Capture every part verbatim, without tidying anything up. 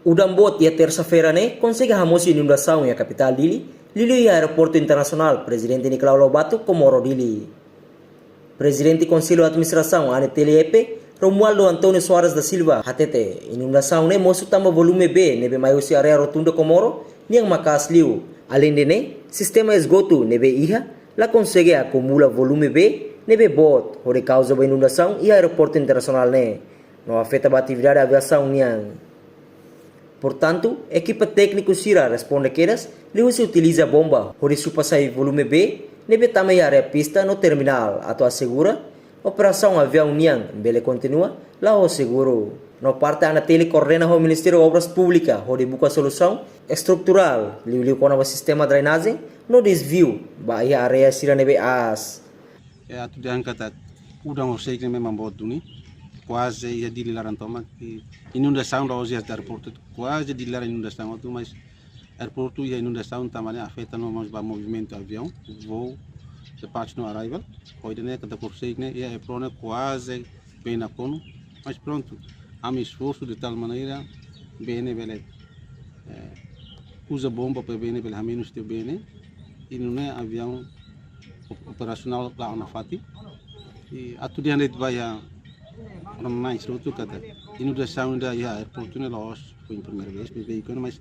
Udan boot iha tersa-feira ne'e konsege hamosu inundasaun iha kapitál Dili, liuliu iha Aeroportu Internasionál Prezidente Nicolau Lobato, Comoro Dili. Prezidente Konsellu Administrasaun ANTL E P, Romualdo António Soares da Silva, hatete inundasaun ne'e mosu tanba volume bee ne'ebé mai husi área Rotunda Comoro nian maka'as liu. Aleinde ne'e, sistema esgotu ne'ebé iha la konsege akumula volume bee ne'ebé boot, hodi kauza ba inundasaun iha Aeroportu Internasionál ne'e, no afeta ba atividade aviasaun nian. Portantu, ekipa tékniku sira responde kedas liuhusi utiliza bomba hodi supa sai volume bee ne'ebé tama iha área pista no terminál atu asegura operasaun aviaun nian bele kontinua la'o ho seguru. No parte ANTL koordena ho Ministériu Obras Públikas hodi buka solusaun estruturál liuliu kona-ba sistema drenajen no dezviu ba iha área sira ne'ebé aas. E atu dehan katak udan horiseik ne'e memang boot duni. Kuaze iha Dili laran tomak. I inundasaun la'ós iha aeroportu. Kuaze Dili laran inundasaun hotu, mas aeroportu iha inundasaun tanba ne'e afeta no mós ba movimentu aviaun, voo, departure no arrival. Ho ida-ne'e katak horiseik ne'e iha apron ne'e kuaze bee nakonu. Mas prontu, ami esforsu de tal maneira bee ne'e bele, eh, uza bomba para bee ne'e bele hamenus tiha bee ne'e. I nune'e aviaun op-, operasionál la'o nafatin. I atu dehan de'it ba iha rona-na'in sira hotu katak inundasaun ida iha aeroportu ne'e la'ós foin primeira vez, bee bee ikon, mas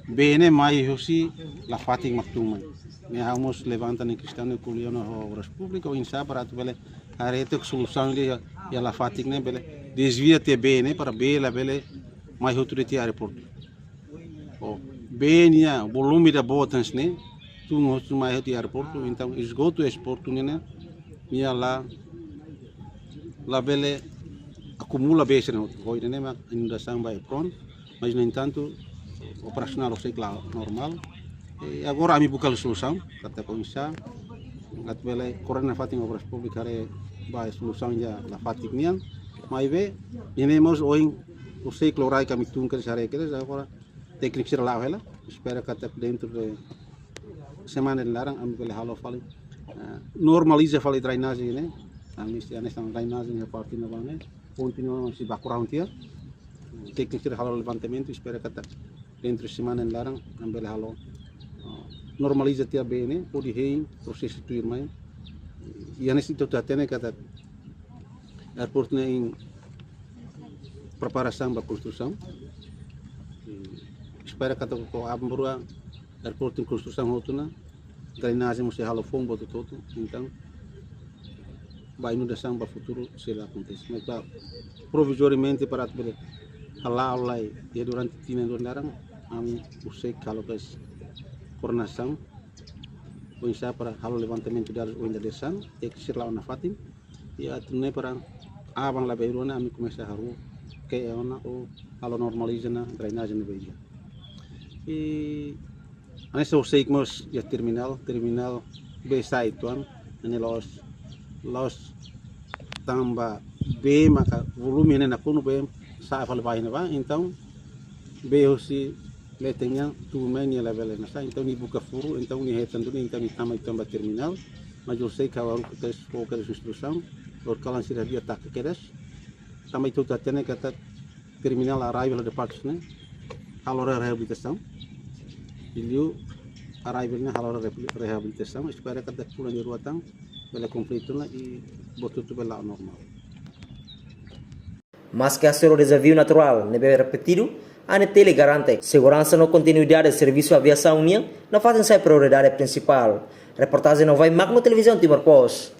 bee ne'e mai husi lafatin mak tun mai. Ne'e ha'u mós levanta ne'e kestaun ne'e ko'alia ona ho Obras Públikas, oinsá para atu bele haree tiha solusaun ida iha, iha lafatin ne'e bele dezvia tiha bee ne'e para bee labele mai hotu de'it iha aeroportu. Ho bee nia volume ida boot hanesan ne'e, tun hotu mai hotu iha aeroportu, entaun esgotu aeroportu ne'e, nia la, labele akumula bee sira hotu. Ho ida-ne'e mak inundasaun ba apron, mas no entantu operasionál horiseik la'o normál. I agora ami buka solusaun, katak oinsá, atu bele koordena nafatin Obras Públikas haree ba solusaun iha lafatin nian. Maibé, ne'e mós ohin horiseik loraik ami tun kedas haree kedas, agora tékniku sira la'o hela, espera katak dentro de semana nia laran ami bele halo fali, eh, normaliza fali drenajen ne'e. Ami sei hanesan drenajen iha parte ne'ebá ne'e, kontinua mós sei baku rahun tiha. Tékniku sira halo levantamentu, espera katak dentro semana nia laran ami bele halo, eh, normaliza tiha bee ne'e, hodi hein prosesu tuirmai. I hanesan ita hotu hatene katak aeroportu ne'e iha preparasaun ba konstrusaun. I espera katak ho aban-bainrua aeroportu iha konstrusaun hotu ona, drenajen mós sei halo foun ba hotu-hotu. Entaun, ba inundasaun ba futuru sei la akontese. Mas ba provizoriamente para atu bele hala'o lai iha durante tinan rua nia laran, ami horiseik halo kedas koordenasaun oinsá para halo levantamentu dadus ohin dadeer-saan, tékniku sira la'o nafatin. I atu nune'e para aban la bainrua ne'e ami komesa haruka ona ou halo normaliza ona drenajen ne'ebé iha. I hanesan horiseik mós iha terminál, terminál bee sa'e uitoan, ne'e la'ós, la'ós tanba bee maka volume ne'e nakonu bee sa'e fali ba iha ne'ebá, entaun bee husi leten nian tun mai nia labele hanesan, entaun nia buka furu, entaun nia hetan duni, entaun nia tama uitoan ba terminál, mas horiseik ha'u haruka kedas, fó kedas instrusaun, loron-kalan sira di'ak taka kedas, tanba ita hotu hatene katak terminál arrival ho departure ne'e halo re-, reabilitasaun. I liu arrival ne'e halo re-, reabilitasaun, espera katak fulan ida rua tan bele kompletu ona i buat hotu bele la'o normál. Maske hasoru dezafiu naturál ne'ebé repetidu, ANTL garante seguransa no kontinuidade servisu aviasaun nian nafatin sai prioridade prinsipál. Reportajen Novai Magno, Televizaun Timor Post.